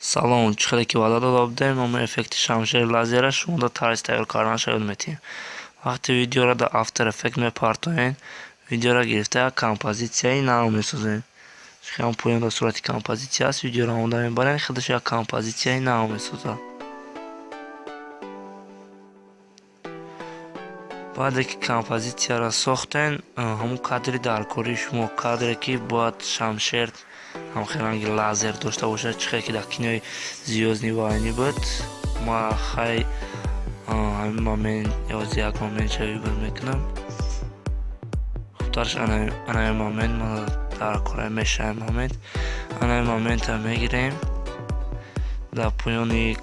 Салом, чӣ хеле ки ваъда дода будем, ҳамон эффекти шамшери лазера шумода тарзи тайёр карданашро ёд метиҳем. Вақте видеоро дар After Effects мепартоед, видеоро гирифта як композитсияи нав месозем. Ҳам поён дар сурати композитсия аст, видеоро омода мебарем, худаш як композитсияи нав месозад. Баъде ки композитсияро сохтен, ҳамун кадри даркории шумо, кадре ки бояд шамшер ҳамхел ранги лазер дошта бошад, чӣ хеле ки дар кинои Звёздные войны буд. Ма хай ҳамин момент ёзи як моментша выбор мекунам. Хубтараш анаи момент ма даркора мешавем момент. Анаи момента мегирем. Дар поёни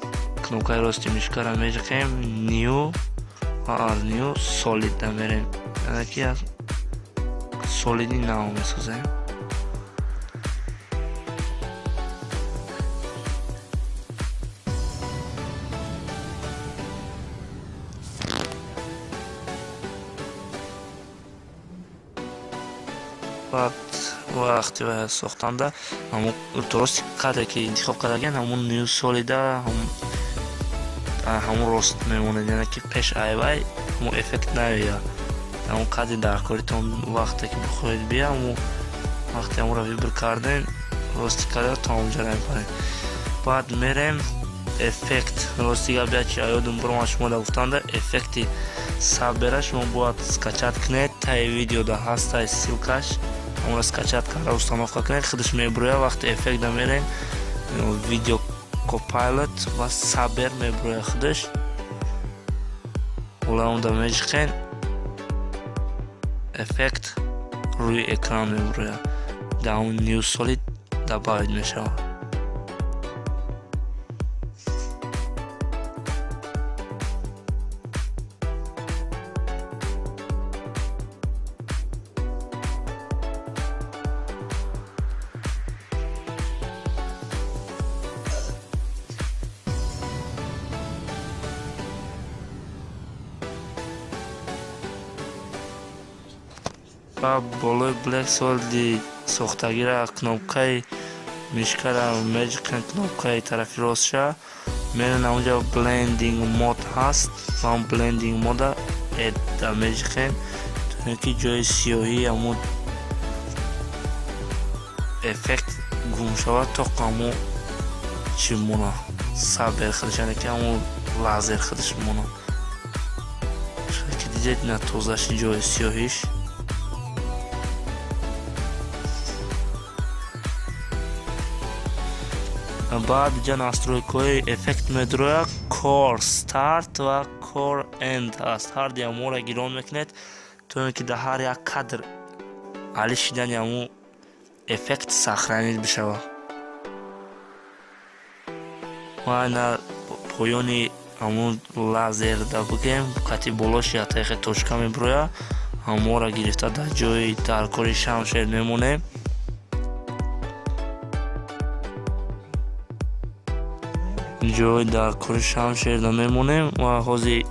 кнопкаи рости мишкара меҷиқем, New ва аз New Solid мерем. Яъне ки аз солиди нав месозем. Баъд вақти сохтанда ҳамон дурусти кадре ки интихоб кардагиан, ҳамон New Solid ҳамон рост мемонад, яъне ки пеш айвай ҳамон эффект наояд. Ҳамон кадри даркоритон вақте ки бихоҳед бия, ҳамон вақте ҳамонро выбор кардем, рости кадра то онҷа мебарем. Баъд мерем эффект. Рости гап, як чи ёдум бурмад шумо гуфтанда, эффекти Saber а шумо бояд скачать кунед, таи видеода ҳастай ссылка ш, ҳамонро скачать карда установка кунед, худаш мебурояд. Вақте эффекта мерем, Video Copilot ва Saber мебурояд худаш. Ҳола онда меҷиқен, эффект рӯи экран мебурояд, дар ҳамон New Solid добавить мешавад. Ва болои Black Solid сохтагира кнопкаи мишкара меҷиқем, кнопкаи тарафи ростша мерем, онҷа Blending Mode ҳаст ва он Blending Mode Add меҷиқем, то ин ки ҷои сиёҳии ҳамон эффект гум шавад, то ҳамон чӣ мона, Saber худаш, яъне ки ҳамон лазер худаш мона. Ки дидед, на тозаши ҷои сиёҳиш. Баъд иҷа настройка ҳои эффект медурояд, Core Start ва Core End ҳаст. Ҳар дуямонро гирон мекунед, то ин ки дар ҳар як кадр али шидани ҳамун эффект сохранить бишавад. Ма ина поёни ҳамун лазерда бигем, қати болош як точка мебурояд, ҳамонро гирифта дар ҷои даркори шамшер мемонем. Ҷои даркори шамшерда мемонем ва ҳозир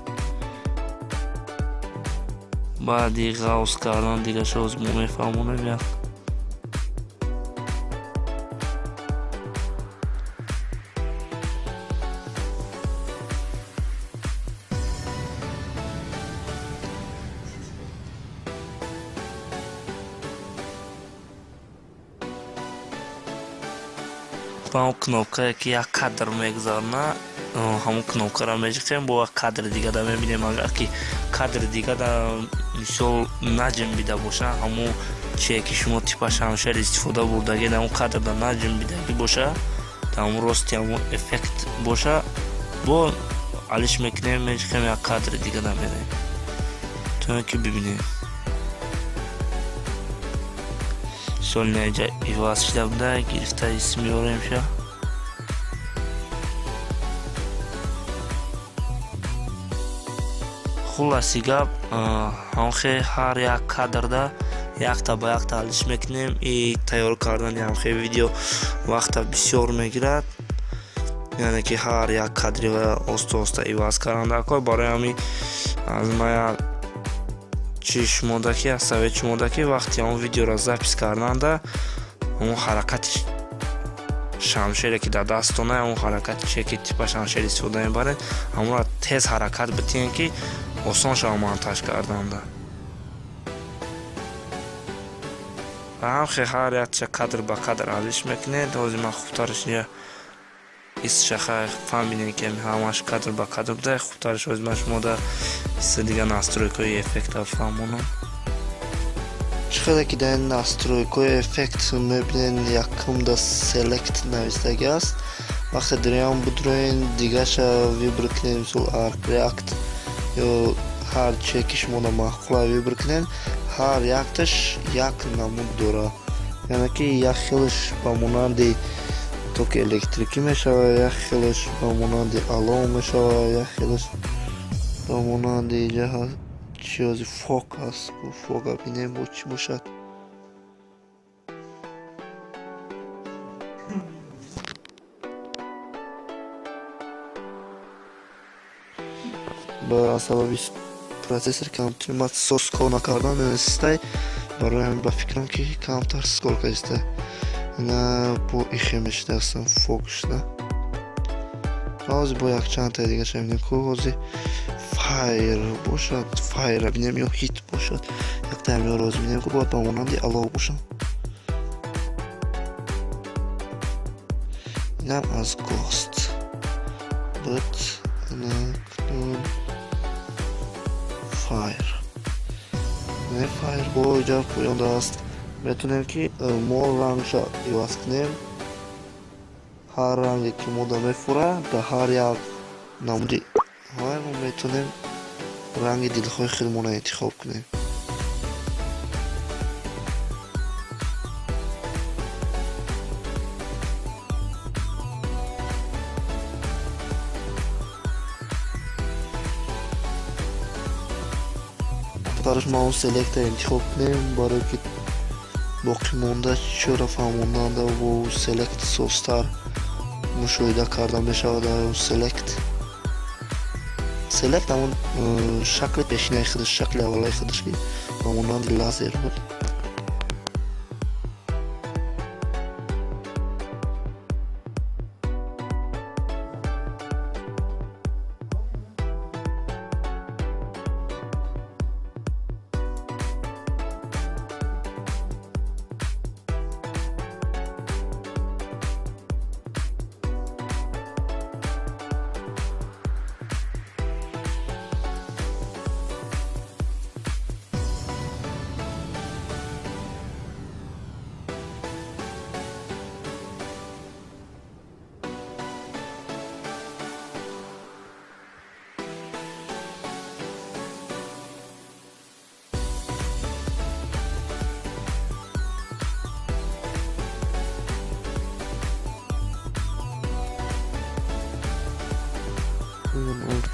баъди ғавз кардан дигаша ҳозир мо мефаҳмонем як. Ба он кнопкае ки як кадр мегузарона, ҳамон кнопкаро меҷиқем, бо як кадри дигада мебинем. Агар ки кадри дигада мисол наҷунбида боша, ҳамон чие ки шумо типа шамшер истифода бурдагед, ҳамон кадрда наҷунбидагӣ боша, дар ҳамон рости ҳамон эффект боша, бо алиш мекунем, меҷиқем, як кадри дигада мерем, то ин ки бибинем. Мисол, инаҷа иваз шида буда, гирифта ис меоремша. Хулоси гап, ҳамхе ҳар як кадрда якта ба якта алиш мекунем. И тайёр кардани ҳамхе видео вақта бисёр мегирад, яъне ки ҳар як кадри оста оста иваз кардан дар кор. Барои ҳамин аз мая чи шумода ки аз совет шумода ки вақти ҳамон видеоро запись карданда, ҳамон ҳаракати Шамшере ки дар дасттона, ҳамун ҳаракати че ки типа шамшер истифода мебаред, ҳамонро тез ҳаракат битиҳен, ки осон шава монтаж карданда. Ва ҳамхел ҳар якча кадр ба кадр алиш мекунед. Ҳозир ман хубтараш я истшаха фаҳмидем, ки ҳамаш кадр ба кадр буда. Хубтараш ҳозир ман шумода иста дига настройкаи эффекта фаҳмонам. Чӣ хеле ки дар ин настройкаи эффект мебинед, якумда select навистагӣ аст. Вақте дуриам будроен, дигаша выбор кунед, мисол arc react ё ҳар чие ки шумода маъқула выбор кунед, ҳар якташ як намуд дорад. Яъне ки як хелаш ба монанди токи электрикӣ мешавад, як хелаш ба монанди алов мешавад, як хелаш ба монанди иҷа чизи fog аст. Fog а бинем, бо чӣ бошад. Ба сабаби процессори компютери ман сос кор накардан истай, барои ҳамин ба фикрам, ки камтар кор кардиста. На бо ихе мешидаастам, fog шуда. Ҳозир бо якчандтаи дигаша мебинем ку. Ҳозир fire бошад, fire бинем ё heat бошад, яктаам ё роз бинем ку, бояд ба монанди алов бошад. Инам аз ghost буд. Акнун fire не, fire бо иҷа поёнда аст. Метавонем, ки мо рангша иваз кунем. Ҳар ранге ки мода мефурад, дар ҳар як намуди ҳай мо метавонем ранги дилхоҳи худмонро интихоб кунем. Барош ма он select а интихоб кунем, барое ки боқимонда чиро фаҳмонданда бо select созтар мушоҳида карда мешавад. Дар select, select ҳамон шакли пешинаи худаш, шакли аввалаи худаш, ки ба монанди лазер буд.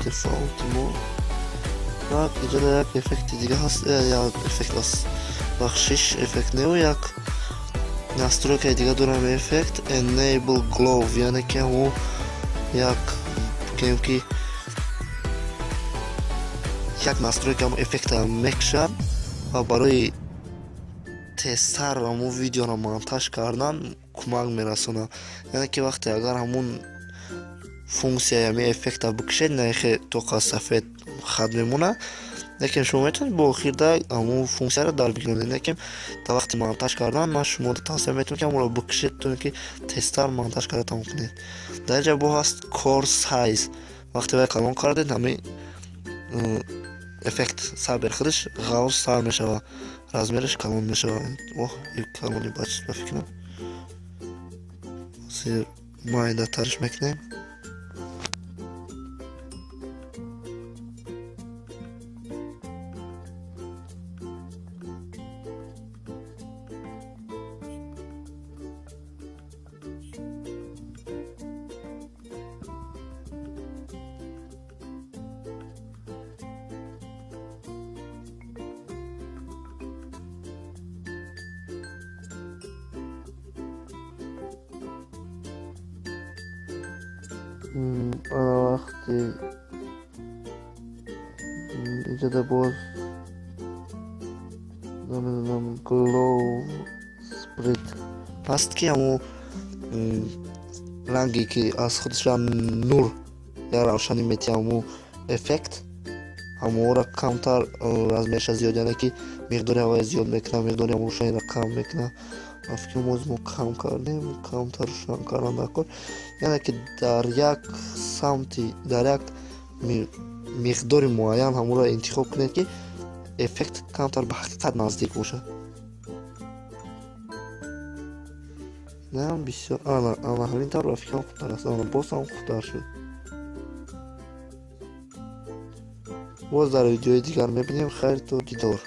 Дефолти мо. Баъд иҷода як эффекти дига ҳаст, як эффект аст, бахшиш, эффект неу, як настройкаи дига дорам, эффект enable glow, яъне ки ҳамон як бигӯем, ки як настройка ҳамон эффекта мекушад ва барои тезтар ҳамон видеоро монтаж кардан кӯмак мерасонад. Яъне ки вақте агар ҳамон функсияи ҳамин эффекта бикушед, нахе тоқа сафед хат мемонад, лекин шумо метавонед бо охирда ҳамон функсияро дар бигиронед. Лекин дар вақти монтаж кардан ман шуморо тавсия метавонам, ки ҳамонро бикушед, то ин ки тезтар монтаж карда тамом кунед. Дар инҷа бо ҳаст coarse size. Вақте вай калон кардед, ҳамин эффект сабер худаш ғафзтар мешавад, размераш калон мешавад. Оҳ, калони бач ба фикрам майдатарш мекунем. Ана вақти иҷода боз намедонам, glow spread ҳаст, ки ҳамон Ранге ки аз худаш нур я равшанӣ метиҳад, ҳамун эффект ҳамонро камтар, размерша зиёд, яъне ки миқдори ҳавоя зиёд мекунад, миқдори ҳамон рӯшаниро кам мекунад. Ба фикри мо мо кам кардем, камтар рӯшан кардан дар кор, яъне ки дар як самти, дар як миқдори муайян ҳамонро интихоб кунед, ки эффект камтар ба ҳақиқат наздик бошад. Бисёр ана ана ҳамин тавр, ба фикрам, хубтар аст. Ана, боз ҳам хубтар шуд. Боз дар видеои дигар мебинем. Хайр, то дидор.